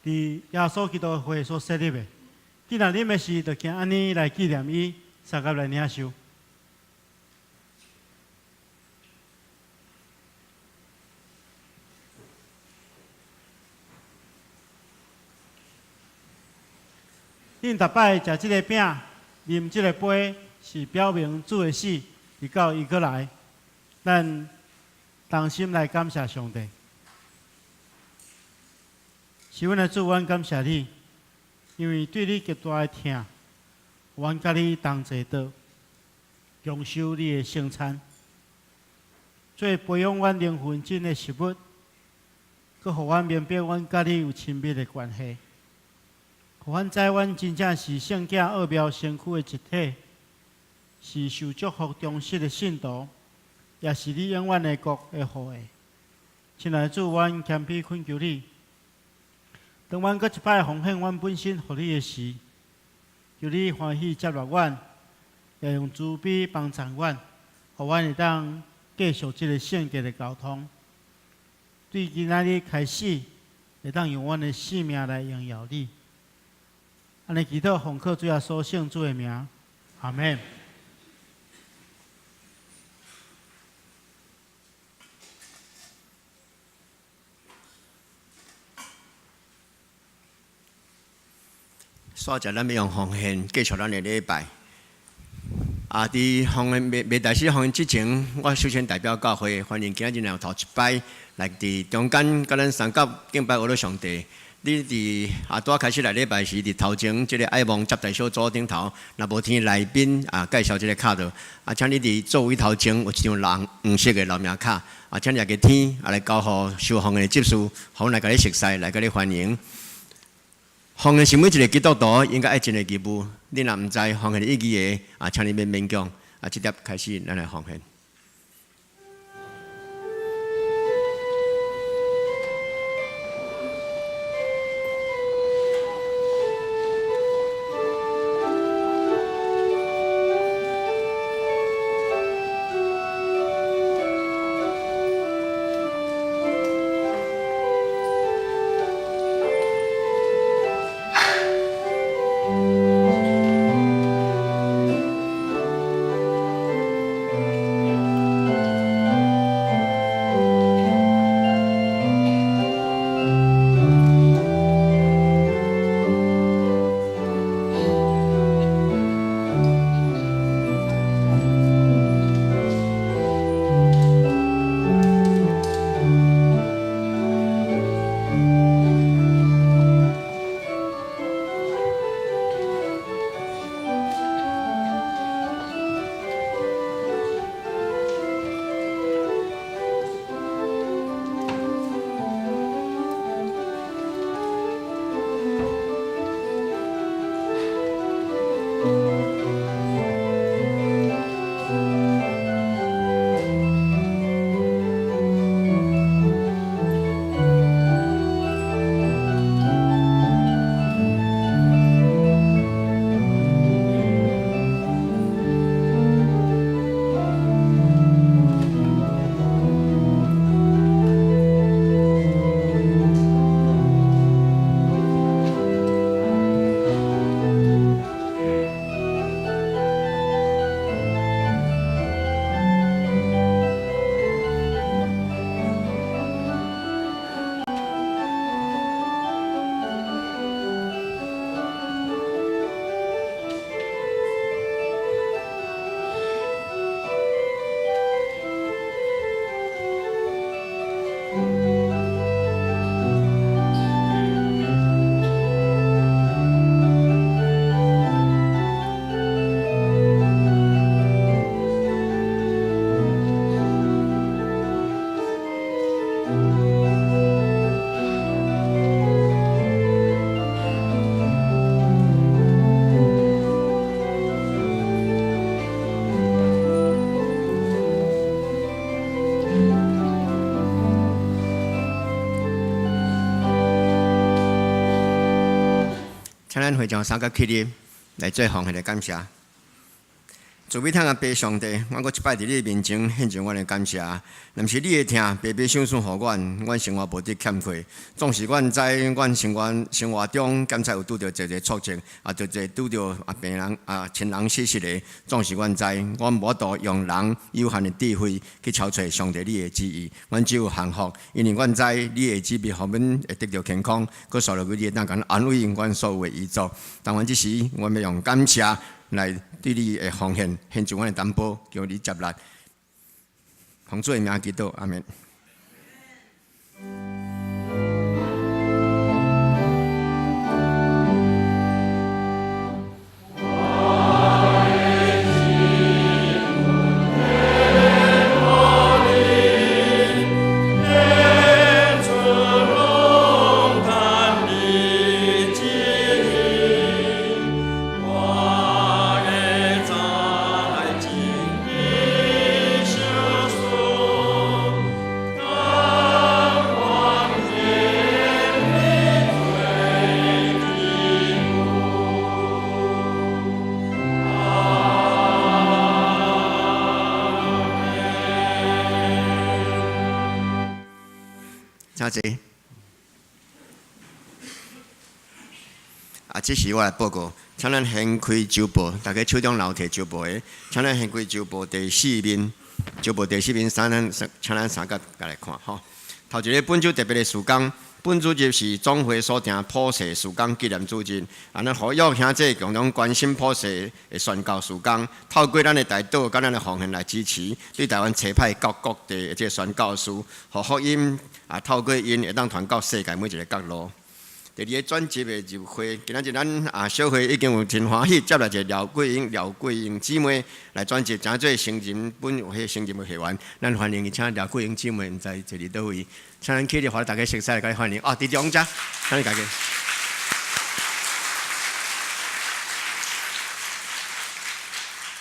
佇耶穌基督的血所設立的。既然啉的時，就行按呢來紀念伊，相佮來領受。恁逐擺食這个餅，啉這個杯，是表明主的死，直到伊閣來。咱同心來感謝上帝。是阮的主，阮感謝你，因為對你極大的疼，阮佮你同齊桌，共受你的聖餐，做培養阮靈魂真的食物，閣予阮明白阮佮你有親密的關係，予阮知阮真正是聖潔奧妙身軀的一體，是受祝福忠實的信徒，也是你永遠的國的後裔。親愛的主，阮謙卑懇求你，當阮閣一擺奉獻阮本身予你的時，求你歡喜接納阮，也用慈悲幫助阮，予阮會當繼續這個聖潔的交通。對今仔日開始，會當用阮的性命來榮耀你。按呢祈禱，奉靠主耶穌聖子的名，阿們。煞者咱欲用奉獻繼續咱的禮拜。啊，佇奉獻未未開始奉獻之前，我首先代表教會歡迎今仔日有頭一擺來佇中間佮咱相佮敬拜阿羅上帝。你佇啊拄仔開始來禮拜時，佇頭前這个愛望接待小組頂頭，若無聽來賓啊介紹這个卡著，啊，請你佇座位頭前有一張藍黃色的留名卡，啊，請你共天啊來交予收奉獻的執事，予阮來共你熟似，來共你歡迎。奉獻是每一个基督徒應該愛盡的義務。你若毋知奉獻的意義的，啊，請你免勉強。啊，這粒開始，咱來奉獻。請咱會眾三個起立來做奉獻的感謝。慈悲疼的父上帝，阮閣一擺佇你面前獻上阮的感謝。若毋是你的疼，白白賞賜予阮，阮生活無得欠缺。縱使阮知阮生活中敢才有拄著濟濟挫折，啊，拄濟拄著啊病人啊親人死失的，縱使阮知，阮無法度用人有限的智慧去超出上帝你的旨意。阮只有降服，因為阮知你的旨意，予阮會得著健康，閣紲落去你會當共安慰阮所有的遺族。但願這時，阮欲用感謝來對你的奉獻，獻上阮的擔保，求你接納。奉主的名祈禱，阿們。請坐。啊，這時我來報告，請咱掀開週報，大家手中若有提週報的，請咱掀開週報第四面，週報第四面，請咱三甲來看吼。頭一个本週特別的事工，本主日是總會所定普世事工紀念主日，啊，咱呼籲兄弟共同關心普世的宣教事工，透過咱的代禱佮咱的奉獻來支持，對台灣差派到各地的這个宣教士，予福音啊，透過𪜶會當傳到世界每一个角落。第二个轉職的入會，今仔日咱啊小會已經有真歡喜接來一个廖桂英姊妹來轉職，成做成人本會成人的會員，咱歡迎伊，請廖桂英姊妹，毋知坐佇佗位，請咱起立，予大家熟似，共伊歡迎。哦，佇中遮，請你家己。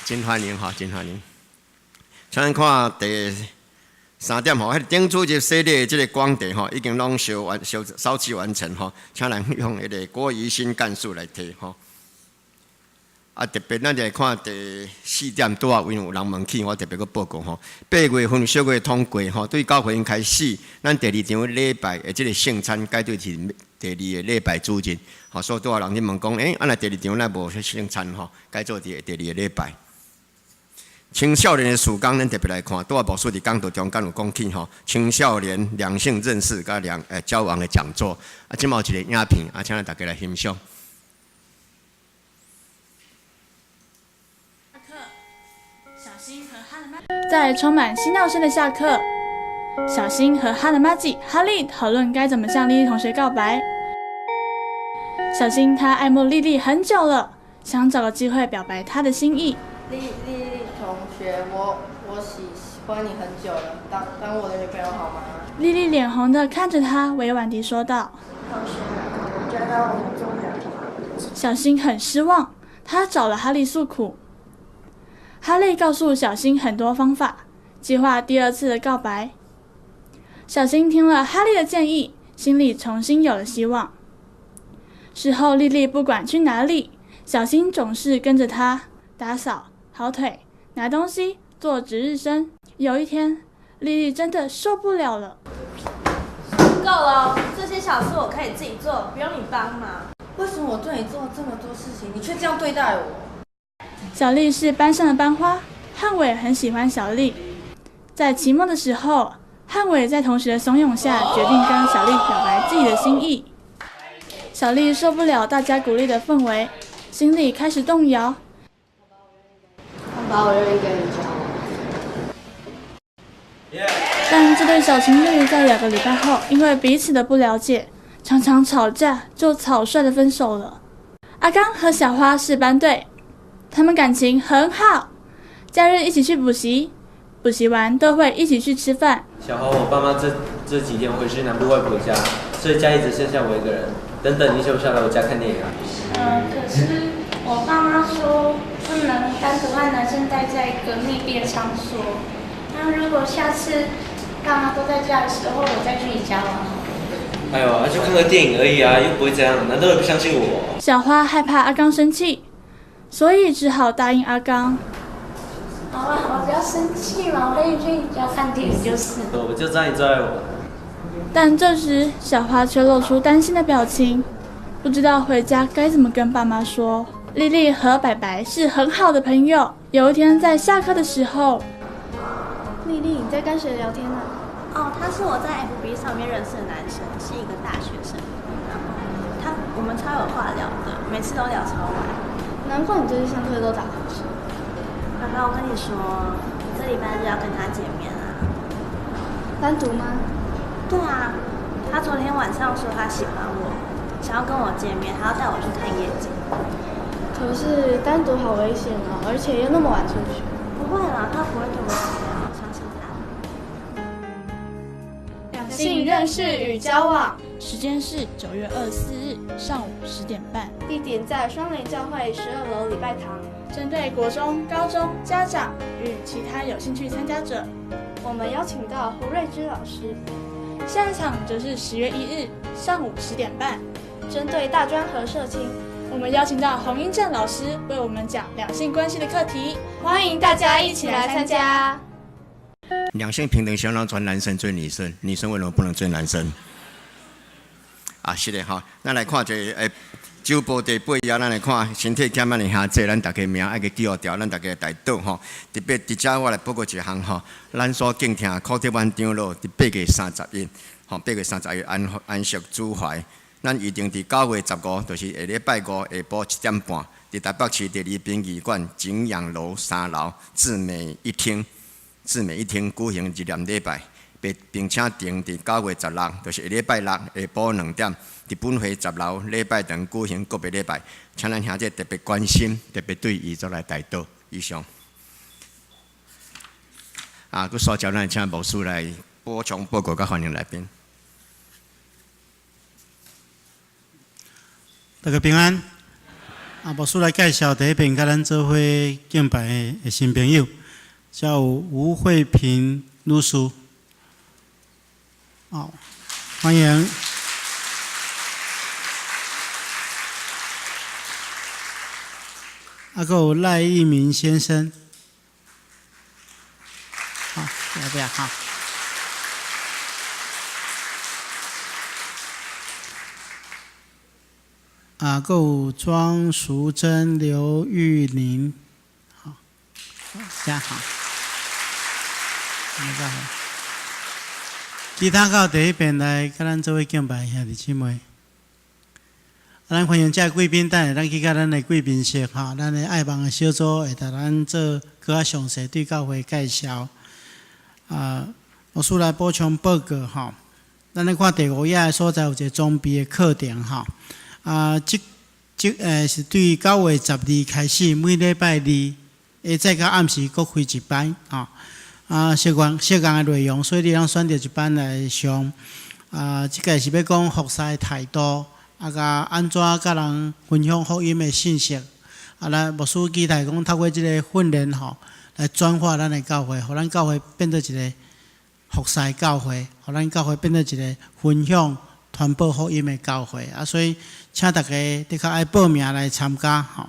真歡迎吼，真歡迎。請咱看第三點吼，彼個頂主日洗禮的這个廣地吼，已經攏燒完、燒掃廸完成吼，請咱用彼个郭宜新幹事來提吼。啊，特別咱就來看第四點，拄仔有人問起，我特別閣報告吼。8月份小月通過吼，對9月份開始，咱第二場禮拜的這个聖餐改對是第二个禮拜主日。吼，所以拄仔人去問講，欸，啊若第二場咱無聖餐吼，改做佇第二个禮拜。青少年的事工，咱特別來看，拄仔牧師佇講道中間有講起吼，青少年兩性認識佮兩交往的講座，啊，這馬有一個影片，啊，請咱大家來欣賞。在充滿嬉鬧聲的下課，小新和他的麻吉哈利討論該怎麼向麗麗同學告白。小新他愛慕麗麗很久了，想找個機會表白他的心意。麗麗同學，我喜歡你很久了，當我的女朋友好嗎？麗麗臉紅的看着他，委婉地說道。同學，我覺得我們做不了。小新很失望，他找了哈利訴苦。哈利告訴小新很多方法，計劃第二次的告白。小新聽了哈利的建議，心裡重新有了希望。事後，麗麗不管去哪裡，小新總是跟着她打掃、跑腿、拿東西、做值日生。有一天，麗麗真的受不了了。夠了，這些小事我可以自己做，不用你幫忙。為什麼我對你做了這麼多事情，你卻這樣對待我？小麗是班上的班花，漢偉很喜歡小麗。在期末的時候，漢偉在同學的慫恿下，決定跟小麗表白自己的心意。小麗受不了大家鼓勵的氛圍，心裡開始動搖。好吧，我願意跟你交往。但這對小情侶在2個禮拜後，因為彼此的不了解，常常吵架，就草率的分手了。阿剛和小花是班對，他們感情很好，假日一起去補習，補習完都會一起去吃飯。小花，我爸媽這幾天回去南部外婆家，所以家裡只剩下我一個人。等等，你想不想來我家看電影啊？可是我爸媽說不能單獨和男生待在一個密閉的場所。那如果下次爸媽都在家的時候，我再去你家玩。哎呦，就看個電影而已啊，又不會這樣，難道你不相信我？小花害怕阿剛生氣，所以只好答應阿剛。好了好了，不要生氣嘛，我陪你去你家看電影就是。我就知道你最愛我。但這時，小花卻露出擔心的表情，不知道回家該怎麼跟爸媽說。麗麗和白白是很好的朋友。有一天在下課的時候，麗麗，你在跟誰聊天呢？哦，他是我在 FB 上面認識的男生，是一個大學生。然後他我們超有話聊的，每次都聊超晚。難怪你最近上課都打瞌睡。爸爸，我跟你說，我這禮拜日要跟他見面啊。單獨嗎？對啊，他昨天晚上說他喜歡我，想要跟我見面，還要帶我去看夜景。可是單獨好危險哦，而且又那麼晚出去。不會啦，他不會對我怎麼樣，相信他。兩性認識與交往，時間是9月24日上午10點半，地點在雙聯教會12樓禮拜堂。針對國中、高中家長與其他有興趣參加者，我們邀請到胡瑞芝老師。下一場則是10月1日上午10點半，針對大專和社青，我們邀請到洪英正老師為我們講兩性關係的課題，歡迎大家一起來參加。兩性平等，想讓傳男生追女生，女生為什麼不能追男生？啊，是的吼，咱來看一個週報第八頁，咱來看身體減慢的兄弟，咱大家名愛去記錄掉，咱大家代禱吼。特別佇遮我來報告一項吼，咱所敬聽柯鐵灣長老佇8月31，吼8月31安息主懷。咱預定佇9月15，就是下禮拜五下晡7點半，佇台北市第二殯儀館景仰樓3樓至美一廳，至美一廳舉行入殮禮拜，並且定佇9月16，就是下禮拜六下晡2點，佇本會10樓禮拜堂舉行告別禮拜，請咱兄弟特別關心，特別對遺族來代禱。以上。啊，閣煞招咱請牧師來補充報告，佮歡迎來賓。大家平安。啊，牧師來介紹第一遍，佮咱做伙敬拜的新朋友，叫吳慧萍女士。哦，歡迎。啊，閣有賴義明先生。好，要不要？好。啊，閣有莊淑珍、劉玉玲，好，這樣好，大家好。其他到第一遍來，佮咱做伙敬拜兄弟姊妹。啊，咱歡迎這貴賓，等下咱去佮咱的貴賓室吼，咱的愛望的小組會帶咱做閣較詳細對教會介紹。啊，牧師來補充報告吼，咱來看第五頁的所在有一個裝備的課程吼。啊，這是對9月12開始，每禮拜二下早到暗時閣開一班吼。啊，相關相仝的內容，所以你通選擇一班來上。啊，這個是欲講服侍的態度，啊，佮按怎佮人分享福音的信息。啊，咱牧師期待講透過這個訓練吼，來轉化咱的教會，予咱教會變做一個服侍教會，予咱教會變做一個分享傳播福音的教會。啊，所以請大家的確愛報名來參加吼。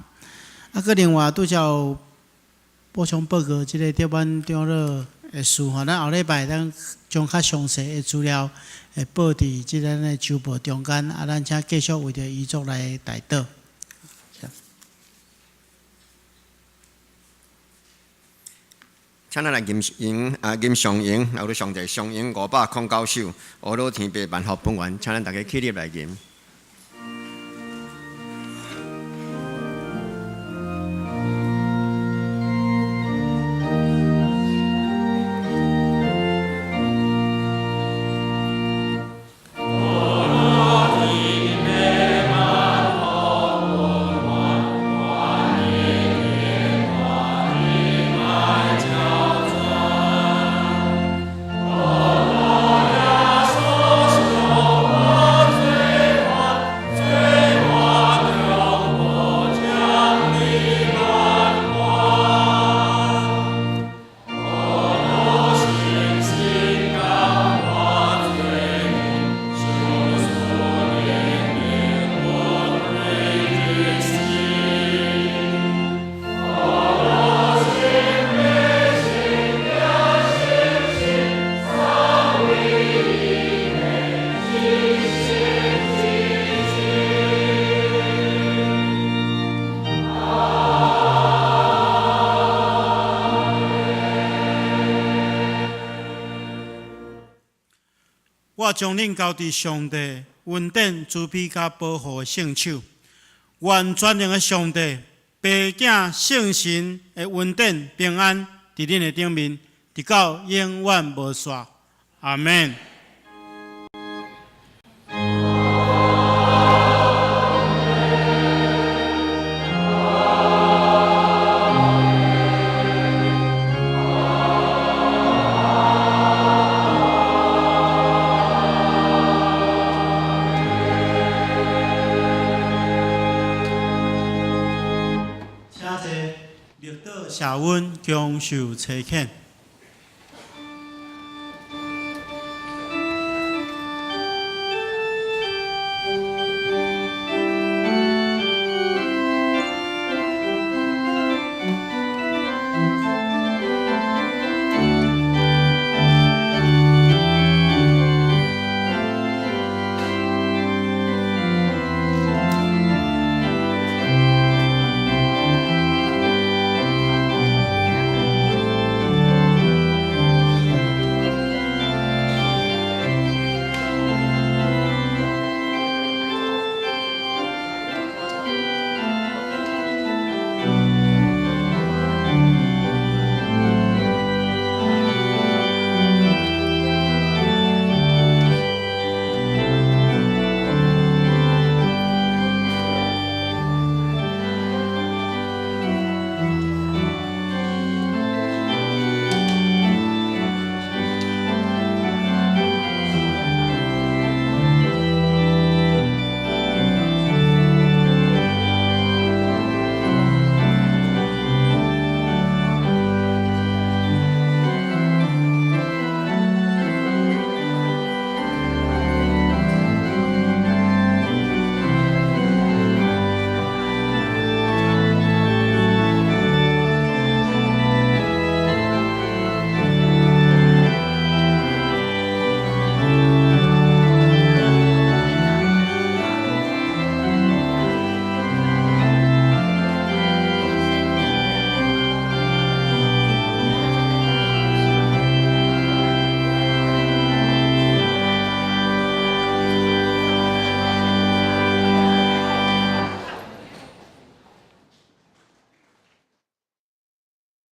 啊，閣另外拄才有補充報告，這個德班長老的事吼，咱後禮拜咱將較詳細的資料會報佇這咱的週報中間，啊，咱請繼續為著遺族來代禱。請咱來吟吟啊，吟上詠，留咧上帝上詠509首，阿魯天父萬福本願，請咱大家起立來吟。阿將恁交佇上帝恩典、慈悲佮保護的聖手。願全能的上帝、父子聖神的恩典平安，佇恁的頂面，直到永遠無煞。阿們。請坐，默禱謝恩，恭受差遣。